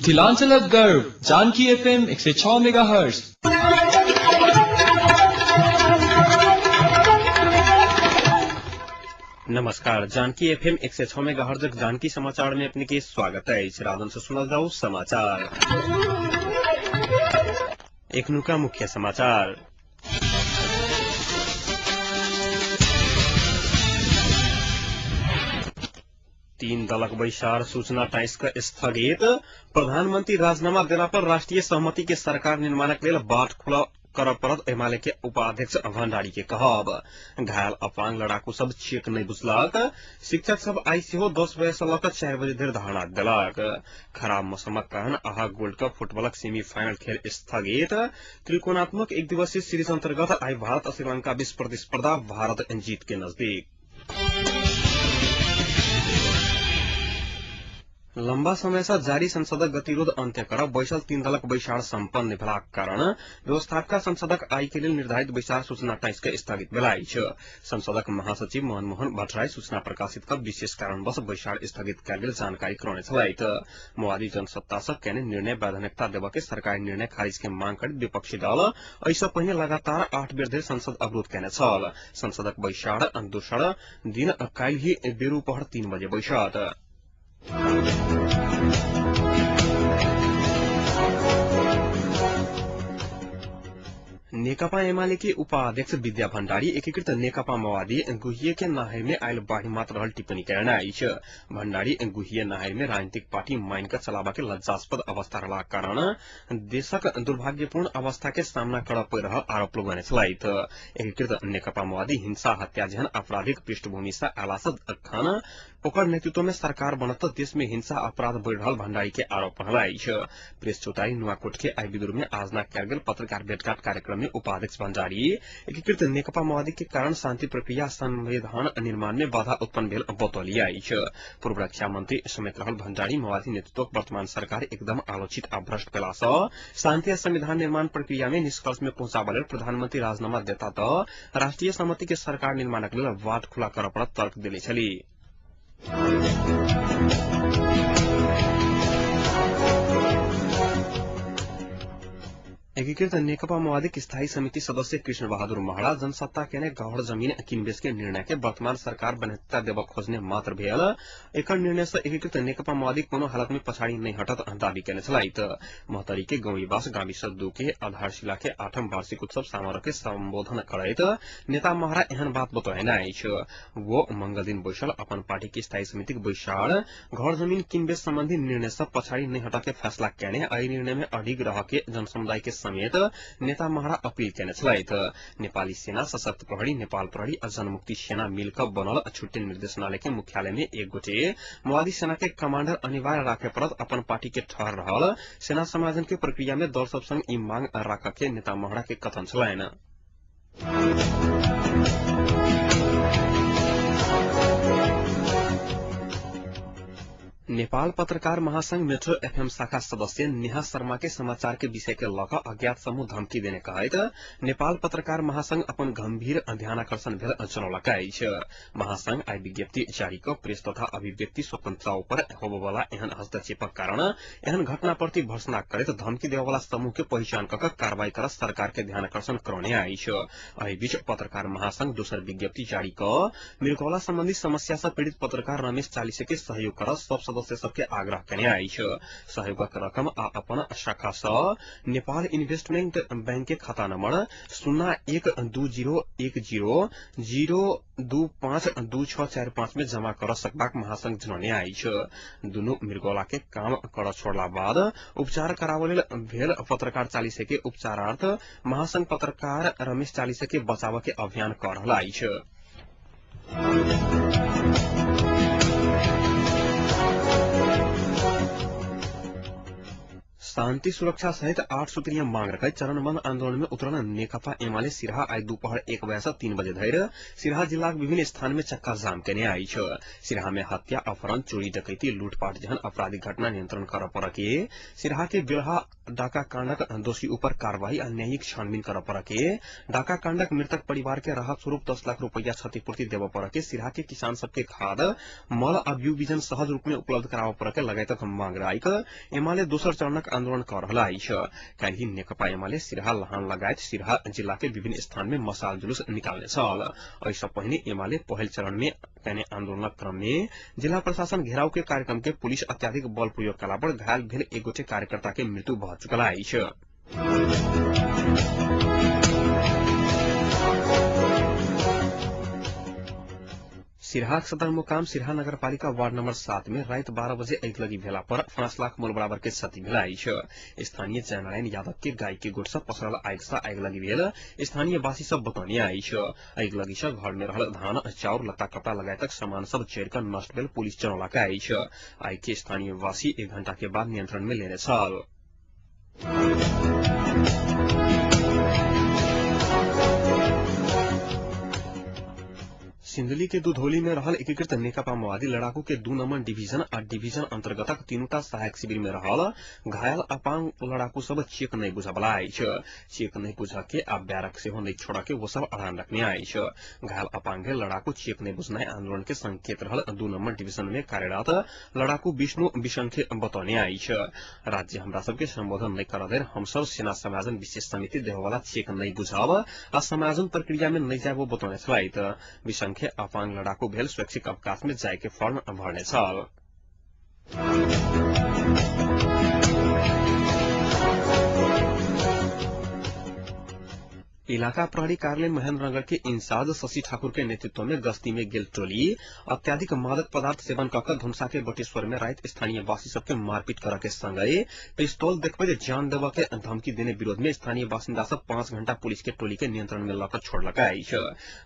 मिथिलांचलक गर्व Janaki FM 106 megahertz. नमस्कार, जानकी एफएम 106 मेगाहर्जक जानकी समाचार में अपने के स्वागत अछि। राजन से सुनल जाऊ समाचार। एखनुका मुख्य समाचार। तीन दलक बैसार सूचना टाइस क स्थगित। प्रधानमंत्री राजीनामा देला पर राष्ट्रीय सहमति के सरकार निर्माणक लेल बाट खुला करऽ पड़त, एमाले के उपाध्यक्ष भंडारी के कहब। घायल अपांग लड़ाकू सब चेक नहि बुझलक। शिक्षक सब आइ सेहो 10 बजे से लऽ कऽ 4 बजे धरि धरना देलक। खराब मौसमक कारण आहा गोल्ड कप फुटबॉलक सेमीफाइनल खेल स्थगित। त्रिकोणात्मक एक दिवसीय सीरीज अंतर्गत आइ भारत आ श्रीलंका बीच प्रतिस्पर्धा, भारत जीत के नजदीक। लंबा समय से जारी संसदक गतिरोध अंत्य करब बैसल तीन दलक बैसार संपन्न भेलाक कारण व्यवस्थापिका संसदक आइ के लेल निर्धारित बैसार सूचना टाइस के स्थगित भेल अछि। संसदक महासचिव मनमोहन भट्टराई सूचना प्रकाशित क विशेष कारणवश बैसार स्थगित कयल गेल जानकारी करौने छलथि। माओवादी जनसत्ता सँ केने निर्णय वैधानिकता देबऽ के सरकारी निर्णय खारिज के मांग करैत विपक्षी दल एहि सँ पहिने लगातार 8 बेर धरि संसद अवरोध केने छल। संसदक बैसार दोसर दिन काल्हि बेरूपहर 3 बजे बैसत। नेकपा एमाले के उपाध्यक्ष विद्या भण्डारी एकीकृत नेकपा माओवादी गुहिये के नहर में आयल बाढ़ी मात्र रहल टिप्पणी कयने अछि। भण्डारी गुहिये नहर में राजनीतिक पार्टी मान कऽ चलाबऽ के लज्जास्पद अवस्था रहलाक कारण देशक दुर्भाग्यपूर्ण अवस्था के सामना करऽ पड़ि रहल आरोप लगौने छलथि। एकीकृत नेकपा माओवादी हिंसा हत्या जेहन आपराधिक पृष्ठभूमि सँ आला सँ अखन ओकर नेतृत्व में सरकार बनत तऽ देश में हिंसा अपराध बढ़ि रहल भण्डारी के आरोप रहल अछि। प्रेस चौतारी नुआकोट के आइ विदुर में आयोजना कयल गेल पत्रकार भेटघाट कार्यक्रम में उपाध्यक्ष भण्डारी एकीकृत नेकपा माओवादी के कारण शांति प्रक्रिया संविधान निर्माण में बाधा उत्पन्न भेल बतौली अछि। पूर्व रक्षा मंत्री समेत रहल भण्डारी माओवादी नेतृत्वक वर्तमान सरकार एकदम आलोचित आ भ्रष्ट भेला सँ शांति आ संविधान निर्माण प्रक्रिया में निष्कर्ष में पहुंचाबऽ लेल प्रधानमंत्री राजीनामा देता तऽ राष्ट्रीय सहमति के सरकार निर्माणक लेल बाट खुला करऽ पड़त तर्क देने छली। एकीकृत नेकपा माओवादीक स्थायी समिति सदस्य कृष्ण बहादुर महरा जनसत्ता केने घर जमीन किनबेच के निर्णय के वर्तमान सरकार वैधता देबऽ खोजने मात्र भेल, एकर निर्णय से एकीकृत नेकपा माओवादी कोनो हालत में पछाड़ी नहि हटत दावी केने छलथि। महोत्तरी के गौरीवास गाविस 2 के आधारशिला के 8म वार्षिक उत्सव समारोह के संबोधन करैत नेता महरा एहन बात बतौने अछि। वो मंगल दिन बैसल अपन पार्टी के स्थायी समितिक बैसार घर जमीन किनबेच संबंधी निर्णय से पछाड़ी नहि हटऽ के फैसला केने, एहि निर्णय में अडिग रह के जनसमुदाय के समेत नेता महरा अपील केने छलथि। नेपाली सेना, सशस्त्र प्रहरी, नेपाल प्रहरी आ जनमुक्ति सेना मिलकर बनल छुट्टे निर्देशनालय के मुख्यालय में एक गोटे माओवादी सेना के कमांडर अनिवार्य राखे पड़त अपन पार्टी के ठहर रहल सेना समायोजन के प्रक्रिया में दल सब संग ई मांग राखऽ के नेता महरा के कथन छलनि। नेपाल पत्रकार महासंघ मेट्रो एफएम शाखा सदस्य नेहा शर्मा के समाचार के विषय के लऽ कऽ अज्ञात समूह धमकी देने कहैत नेपाल पत्रकार महासंघ अपन गंभीर ध्यानाकर्षण भेल जनौलक अछि। महासंघ आइ विज्ञप्ति जारी कऽ प्रेस तथा अभिव्यक्ति स्वतंत्रता ऊपर होबयवला एहन हस्तक्षेपक कारण एहन घटना प्रति भर्त्सना करैत धमकी देबयवला समूह के पहिचान कऽ कऽ कार्रवाई करऽ सरकार के ध्यानाकर्षण करौने अछि। एहि बीच पत्रकार महासंघ दोसर विज्ञप्ति जारी कऽ मृगौला संबंधी समस्या सँ पीड़ित पत्रकार रमेश चालिसे के सहयोग करऽ सब सदस्य सबके आग्रह केने अछि। सहयोगक रकम आ अपन शाखा सँ नेपाल इन्वेस्टमेंट बैंक के खाता नंबर 0 1 2 0 1 0 0 2 5 2 6 4 5 में जमा कर सकबाक महासंघ जनौने अछि। दुनू मृगौला के काम कर छोड़ला बाद उपचार कराबऽ लेल भेल पत्रकार चालिसे के उपचारार्थ महासंघ पत्रकार रमेश चालिसे के बचाबऽ के अभियान कऽ रहल अछि। शान्ति सुरक्षा सहित 8 सूत्रीय मांग रखैत चरणबद्ध आन्दोलन में उतरल नेकपा एमाले सिरहा आइ दुपहर 1 बजे से 3 बजे धरि सिरहा जिलाक विभिन्न स्थान में चक्का जाम केने अछि। सिरहा में हत्या, अपहरण, चोरी, डकैती, लूटपाट जहन आपराधिक घटना नियंत्रण कर परके, सिरहा के बेलहा डाका कांडक दोषी ऊपर कार्रवाई आ न्यायिक छानबीन कर परके, डाका कांडक मृतक परिवार के राहत स्वरूप 10 लाख रुपैया क्षतिपूर्ति देव परके, सिरहा के किसान सबके खाद, मल आ बीउ बिजन सहज रूप में उपलब्ध कराब परके लगायतक मांग राइक एमाले दोसर चरणक आन्दोलन कर रहल अछि। काल्हि नेकपा एमाले सिरहा, लहान लगायत सिरहा जिला के विभिन्न स्थान में मसाल जुलूस निकालने छल। एहि पहिने एमाले पहिल चरण में कयने आन्दोलनक क्रम में जिला प्रशासन घेराव के कार्यक्रम के पुलिस अत्याधिक बल प्रयोग कला पर घायल भेल एक गोटे कार्यकर्ता के मृत्यु भ चुकल अछि। सिरहाक सदरमुकाम सिरहा नगरपालिका वार्ड नम्बर 7 में रात 12 बजे अगिलगी भेला पर 5 लाख मोल बराबर के क्षति भेल अछि। स्थानीय जयनारायण यादव के गाय के गोट से पसरल आगि से अगिलगी भेल स्थानीय वासी सब बतौने अछि। अगिलगी से घर में रहल धान, चाउर, लत्ता कपड़ा लगायतक सामान सब जरि क नष्ट भेल पुलिस जनौलक अछि। आगि के स्थानीय वासी 1 घंटा के बाद नियंत्रण में लेने छल। सिन्धुली के दुधौली में रहल एकीकृत नेकपा माओवादी लड़ाकू के 2 नंबर डिवीजन आ डिवीजन अंतर्गतक 3टा सहायक शिविर में रहल घायल अपांग लड़ाकू सब चेक नहीं बुझबला अछि। चेक नहीं बुझ के आ बैरक सेहो नहीं छोड़ के वो सब अड़ान रखने अछि। घायल अपांग लड़ाकू चेक नहीं बुझनाइ आंदोलन के संकेत रहल 2 नंबर डिवीजन में कार्यरत लड़ाकू विष्णु विशंखे बतौने अछि। राज्य हमरा सबके संबोधन नहीं कर देर हमसब सेना समायोजन विशेष समिति देहवाला चेक नहीं बुझब आ समायोजन प्रक्रिया में नहीं जाबो बतौने छलथि। विशंखे अपांग लड़ाकू भेल स्वैच्छिक अवकाश में जाय के फॉर्म भरने छल। इलाका प्रहरी कार्यालय महेन्द्रनगर के इंचार्ज शशि ठाकुर के नेतृत्व में गश्ती में गेल टोली अत्याधिक मादक पदार्थ सेवन कऽ धनुषा के बटेश्वर में राति स्थानीय वासी सबके मारपीट करऽ के संगै पिस्तौल देखबैत जान देबऽ के धमकी देने विरोध में स्थानीय बासिन्दा सब 5 घंटा पुलिस के टोली के नियंत्रण में लऽ छोड़लक अछि।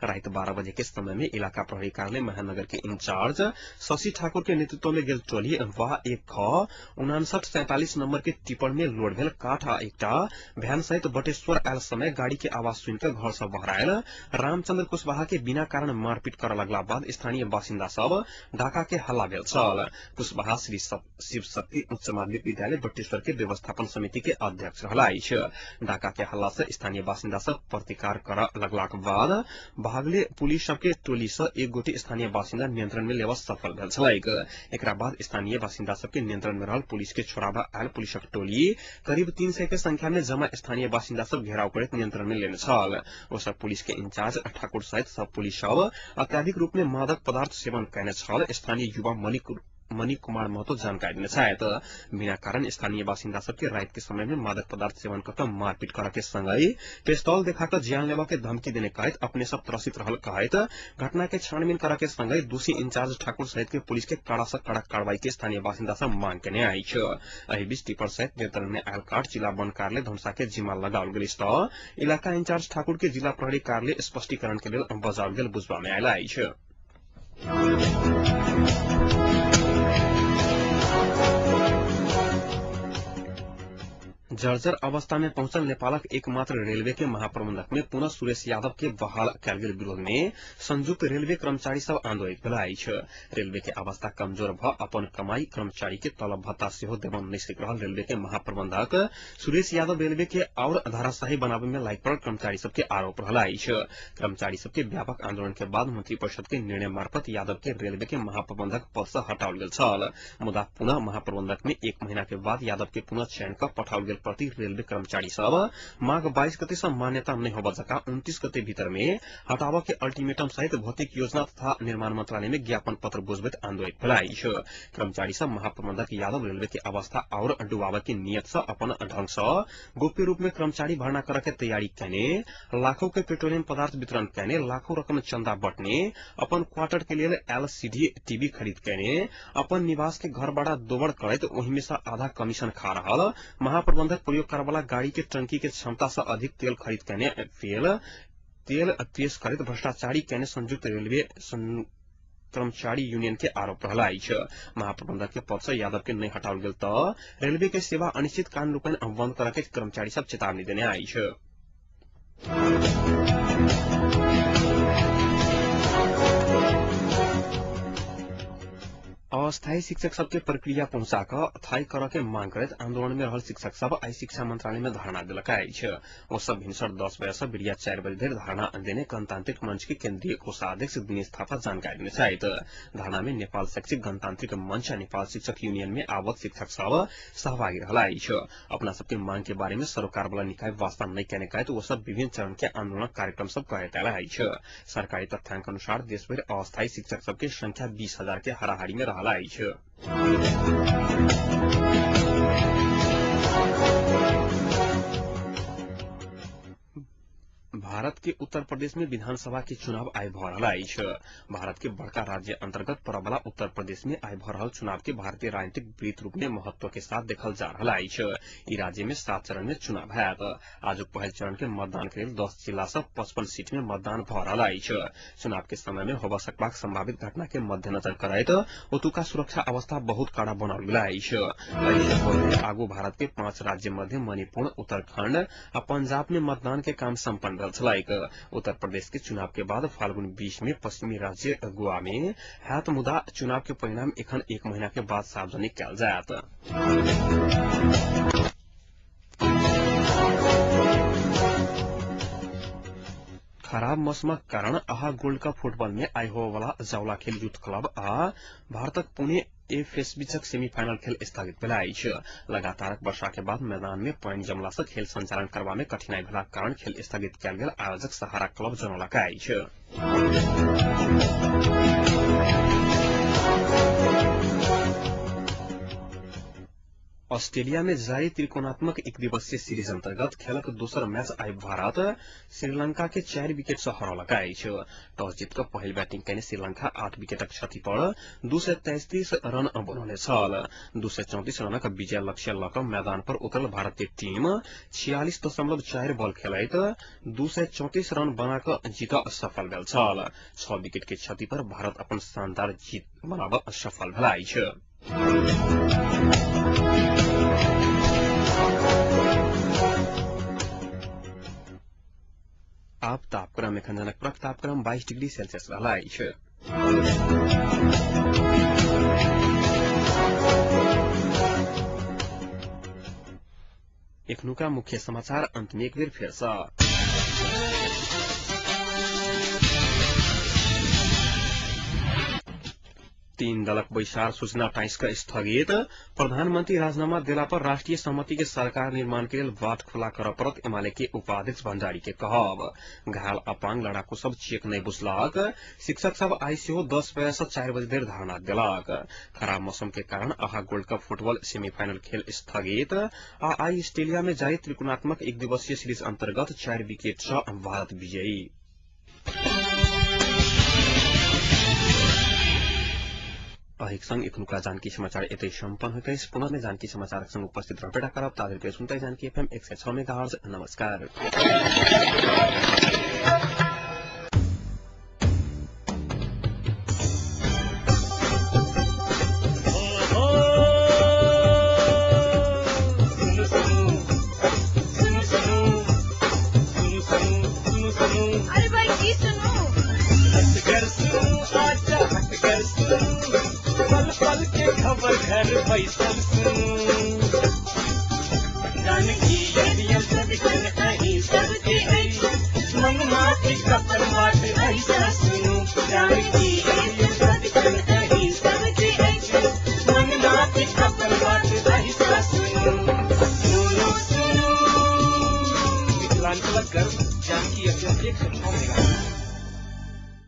राति 12 बजे के समय में इलाका प्रहरी कार्यालय महेन्द्रनगर के इंचार्ज शशि ठाकुर के नेतृत्व में गेल टोली वाह 1 ख 5947 नम्बर के टिपर में लोड भेल काठ आ एकटा भ्यान सहित बटेश्वर आयल समय गाड़ी के आवाज सुनकर घर से बहरायल रामचंद्र कुशवाहा के बिना कारण मारपीट कर लगला बाद स्थानीय बासिन्दा सब ढाका के हल्ला भेल छल। कुशवाहा श्री शिव शक्ति उच्च माध्यमिक विद्यालय बटेश्वर के व्यवस्थापन समिति के अध्यक्ष रहला अछि। ढाका के हल्ला से स्थानीय बासिन्दा सब प्रतिकार कर लगलाक बाद भागले पुलिस सबके टोली से एक गोटे स्थानीय बासिन्दा नियंत्रण में लेबऽ सफल भेल छलैक। एकरा बाद स्थानीय बासिन्दा सबके नियंत्रण में रहल पुलिस के छोड़ाबा आयल पुलिसक टोली करीब 300 के संख्या में जमा स्थानीय बासिन्दा सब घेराव करैत नियंत्रण में लेने छल। ओ सब पुलिस के इंचार्ज ठाकुर सहित सब पुलिस सब अत्याधिक रूप में मादक पदार्थ सेवन कयने छल। स्थानीय युवा मणि कुमार महतो जानकारी देने छथि। बिना कारण स्थानीय बासिन्दा सबके राति के समय में मादक पदार्थ सेवन कऽ मारपीट करऽ के संगै पिस्तौल देखा कऽ जान लेबऽ के धमकी देने कहैत अपने सब त्रसित रहल कहैत घटना के छानबीन करऽ के संगै दोषी इंचार्ज ठाकुर सहित के पुलिस के कड़ा से कड़ा कार्रवाई के स्थानीय बासिन्दा सब मांग केने अछि। एहि बीच टिपर सहित नियंत्रण में आयल काठ जिला वन कार्यालय धनुषा के जिम्मा लगाओल गेल तऽ इलाका इंचार्ज ठाकुर के जिला प्रहरी कार्यालय स्पष्टीकरण के लेल बजाओल गेल बुझबा में आयल अछि। जर्जर अवस्था में पहुंचल नेपालक एकमात्र रेलवे के महाप्रबंधक में पुनः सुरेश यादव के बहाल कयल गेल विरोध में संयुक्त रेलवे कर्मचारी सब आंदोलित भेल अछि। रेलवे के अवस्था कमजोर भ अपन कमाई कर्मचारी के तलब भत्ता सेहो देबऽ नहि सकि रहल रेलवे के महाप्रबंधक सुरेश यादव रेलवे के और धाराशाही बनाबे में लागि पड़ल कर्मचारी सबके आरोप रहल अछि। कर्मचारी सबके व्यापक आंदोलन के बाद मंत्री परिषद के निर्णय मार्फत यादव के रेलवे के महाप्रबंधक पद से हटाओल गेल छल। मुदा पुनः महाप्रबंधक में 1 महीना के बाद यादव के पुनः चयन क पठाओल गेल प्रति रेलवे कर्मचारी सब माघ 22 गते से मान्यता नहीं होबऽ जका 29 गते भीतर में हटाबऽ के अल्टीमेटम सहित भौतिक योजना तथा निर्माण मंत्रालय में ज्ञापन पत्र बुझबैत आंदोलित भेल अछि। कर्मचारी सब महाप्रबंधक यादव रेलवे के अवस्था और डुबाबऽ के नियत से अपन ढंग से गोप्य रूप में कर्मचारी भर्ना करऽ के तैयारी कयने, लाखों के पेट्रोलियम पदार्थ वितरण कयने, लाखों रकम चंदा बटने, अपन क्वार्टर के लेल एलसीडी टीवी खरीद कयने, अपन निवास के घर भाड़ा दोबर करैत ओहि में से आधा कमीशन खा रहल महाप्रबंधक प्रयोग करवाला गाड़ी के टंकी के क्षमता से अधिक तेल खरीद कयने तेल पेश करैत भ्रष्टाचारी कयने संयुक्त रेलवे कर्मचारी यूनियन के आरोप रहल अछि। महाप्रबंधक के पद से यादव के नहि हटाओल गेल तऽ रेलवे के सेवा अनिश्चितकालीन रूपेण बंद करऽ के कर्मचारी सब चेतावनी देने अछि। अस्थायी शिक्षक सबके प्रक्रिया पहुंचा कऽ स्थायी करऽ के मांग करैत आंदोलन में रहल शिक्षक सब आइ शिक्षा मंत्रालय में धरना देलक अछि। ओ सब भिनसर 10 बजे से बिरिया 4 बजे धरि धरना देने गणतांत्रिक मंच के केंद्रीय कोषाध्यक्ष दिनेश थापा जानकारी देने छथि। धरना में नेपाल शैक्षिक गणतांत्रिक मंच आ नेपाल शिक्षक यूनियन में आबद्ध शिक्षक सब सहभागी रहल अछि। अपना सबके मांग के बारे में सरोकार वाला निकाय वास्ता नहि केने कहैत ओ सब विभिन्न चरण के आंदोलन कार्यक्रम सब करैत आयल अछि। सरकारी तथ्यांक अनुसार देशभरि अस्थायी शिक्षक सबके संख्या 20,000 के हाराहारी में रहल अछि। भारत के उत्तर प्रदेश में विधानसभा के चुनाव आइ भऽ रहल अछि। भारत के बड़का राज्य अंतर्गत पड़यवला उत्तर प्रदेश में आइ भऽ रहल चुनाव के भारतीय राजनीतिक वृत्त रूप में महत्व के साथ देखल जा रहल अछि। ई राज्य में 7 चरण में चुनाव हैत। आजुक पहिल चरण के मतदान के लेल 10 जिला सँ 55 सीट में मतदान भऽ रहल अछि। चुनाव के समय में होबय सकबाक संभावित घटना के मद्देनजर करैत ओतुका सुरक्षा अवस्था बहुत कड़ा बनाओल गेल अछि। एहि सँ आगू भारत के 5 राज्य मध्य मणिपुर, उत्तराखंड आ पंजाब में मतदान के काम सम्पन्न भेल छलैक। उत्तर प्रदेश के चुनाव के बाद फाल्गुन 20 में पश्चिमी राज्य गोवा में हैत, मुदा चुनाव के परिणाम एखन 1 महीना के बाद सार्वजनिक कयल जायत। खराब मौसमक कारण आहा गोल्ड कप फुटबॉल में आइ होबयवला जावला खेल यूथ क्लब आ भारतक पुणे एफएस बीचक सेमीफाइनल खेल स्थगित भेल अछि। लगातारक वर्षा के बाद मैदान में पानि जमला से खेल संचालन करबा में कठिनाई भेलाक कारण खेल स्थगित कयल गेल आयोजक सहारा क्लब जनौलक अछि। ऑस्ट्रेलिया में जारी त्रिकोणात्मक एक दिवसीय सीरीज अंतर्गत खेलक दोसर मैच आइ भारत श्रीलंका के 4 विकेट से हरौलक अछि। टॉस जीत कऽ पहिल बैटिंग कयने श्रीलंका 8 विकेटक क्षति पर 233 रन बनौने छल। 234 रनक विजय लक्ष्य लऽ कऽ मैदान पर उतरल भारतीय टीम 46.4 बॉल खेलैत 234 रन बना कऽ जीत सफल भेल छल। 6 विकेट के क्षति पर भारत अपन शानदार जीत बनाबऽ सफल भेल अछि। आप तापक्रम एखन जनकपुरक तापक्रम 22 डिग्री सेल्सियस रहल अछि। एखनुका मुख्य समाचार अंत में एक बेर फेर सँ। तीन दलक बैसार सूचना टाइस क स्थगित। प्रधानमंत्री राजीनामा देला पर राष्ट्रीय सहमति के सरकार निर्माण के लेल बाट खुला करऽ पड़त एमाले के उपाध्यक्ष भंडारी के कहब। घायल अपांग लड़ाकू सब चेक नहि बुझलक। शिक्षक सब आइ सेहो 10 बजे से 4 बजे धरि धरना देलक। खराब मौसम के कारण आहा गोल्ड कप फुटबॉल सेमीफाइनल खेल स्थगित आ आइ ऑस्ट्रेलिया में जारी त्रिकोणात्मक एक दिवसीय सीरीज अंतर्गत 4 विकेट से भारत विजयी। अहिक संग एखनुका जानकी समाचार एतै सम्पन्न होइत अछि। पुनः जानकी समाचारक संग उपस्थित रहबे करब। ताधरि सुनते जानकी एफएम 106 मेगाहर्ट्ज। नमस्कार। अरे भाई की सुनू, पल पल के खबर घर बैसल सुनू, जानकी रेडियो सदिखन अहीं सबके अछि, मनमा अपन बात ऐसा सुनू, जानकी रेडियो सदिखन अहीं सबके अछि, मनमा अपन बात ऐसा सुनू, सुनू सुनू मिथिलांचलक गर्व जानकी एफएम 106 मेगाहर्ट्ज।